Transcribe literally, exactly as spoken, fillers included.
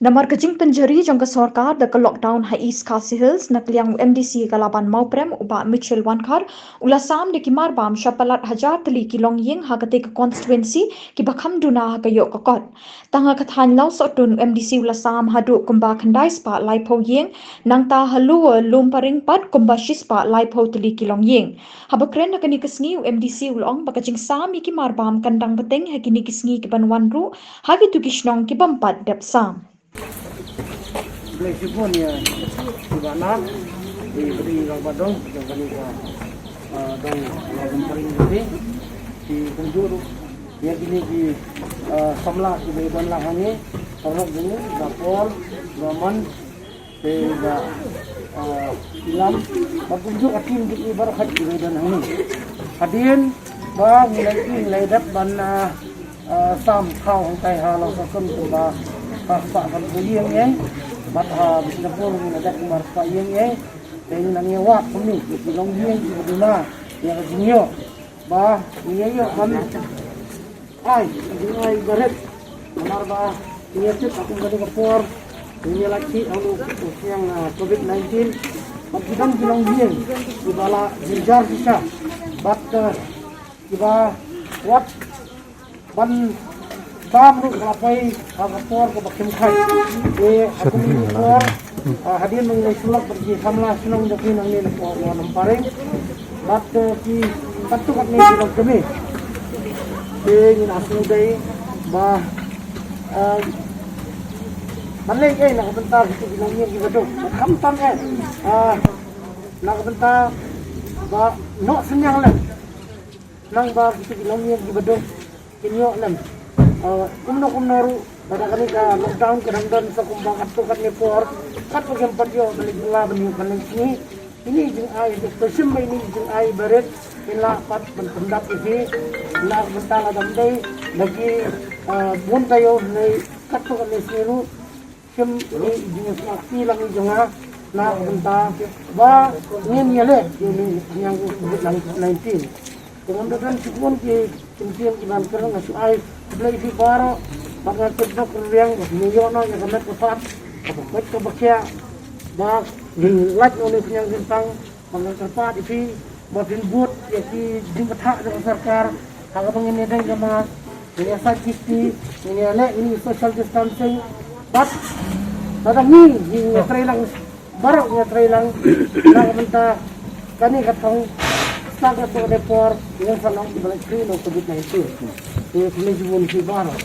Namar ka jingpynjari jong ka sorkar da ka lockdown ha East Khasi Hills, na ka liang u M D C ka Laban Mawprem, u Bah Mitchell Wankhar, u la sam da ki marbam sha palat hajar tylli ki longïing ha katei ka constituency kiba kham duna ha ka ïoh ka kot. Tang ha ka thaiñ Lawsohtun u M D C u la sam haduh kumba khyndai spah laiphew ïing, nangta ha Lower Lumparing pat kumba shi spah laiphew tylli ki longïing. Haba kren ha kane ka sngi, u M D C u la ong ba ka jingsam ïa ki marbam kan dang bteng ha kine ki sngi kiban wan ruh ha kito ki shnong ki bym pat dep sam. Blei shibun ïa ki ba na, ki ba dei rangbah dong, ki ba dei ka, ah, dong, ah, Lumparing, ki, ki kumjuh ruh ïa kine ki, ah, samla ki ba don lang hangne, paralok jong ngi, Bah Paul, Bah Man, te Bah, ah, Ilam, bad kumjuh ka team jong ngi baroh khat ki ba don hangne. Hadien ba ngi la ïoh, ngi la dep ban, ah, ah, sam thaw hangtai ha Lawsohtun kumba ka spah khatphew ïing ei, bad ha Bishnupur ngi la dep kumba spah ïing ei. Te ngi nang ïa wad kumne ïa ki longïing kiba duna ïa ka jingïoh ba ngi ïa ïoh ban ai jingai barit. Namar ba ngi ïa tip ha kum kane ka por ngi ïa la khih ha u khñiang, ah, covid nineteen, bad ki don ki longïing kiba la jynjar shisha, bad, ah, kiba wat ban bam ruh ka la poi ha ka por kaba khimkhai. Te ha kum kine ki por, ah, hadien ba ngi la shu lap bad ki samla shnong jong ngi nangne na Lumparing, bad, eh, ki katto katne ki longkmie, te ngin ïa sngewdei ba, eh, ban leh ei na ka bynta kito ki longïing kiba duk, bad khamtam eh, ah, na ka bynta ba noh synñiang lem, nang ba kito ki longïing kiba duk kin ïoh lem. Ah, kumno kumno ruh, lada kane ka lockdown ka dang don sa kumba katto katne por, katba kim pat ïoh ban leit bylla, ban ïoh ban leit sngi, ine i jingai, to shim ba ine i jingai barit in lah pat ban pyndap ïa phi na ka bynta lada ym dei da ki, ah, bun taïew ne katto katne sngi ruh. Shim ine i jingsngewsih lang i jong nga na ka bynta ba ngin ïaleh ïa une u khñiang covid nineteen. Te ngam da don shibun ki kyntien kiban kren, nga shu ai khublei ïa phi baroh, bad nga tip bok rwiang ba phin ïoh noh ïa ka met ka phad kaba koit kaba khiah, ba ngin lait na une u khñiang jingpang. Ba ngan kyrpad ïa phi ba phin bud ïa ki jingbthah jong ka sorkar ha kaba ngin ïadeng jama, ngin ïasaid safety, ngin ïaleh ine i social distancing. Bad lada ngi, ngi ïatrei lang, baroh ngi ïatrei lang na ka bynta kane ka thong, sa katto katne por ngin sa long kiba la free na u covid nineteen. Te khublei shibun ïa phi baroh.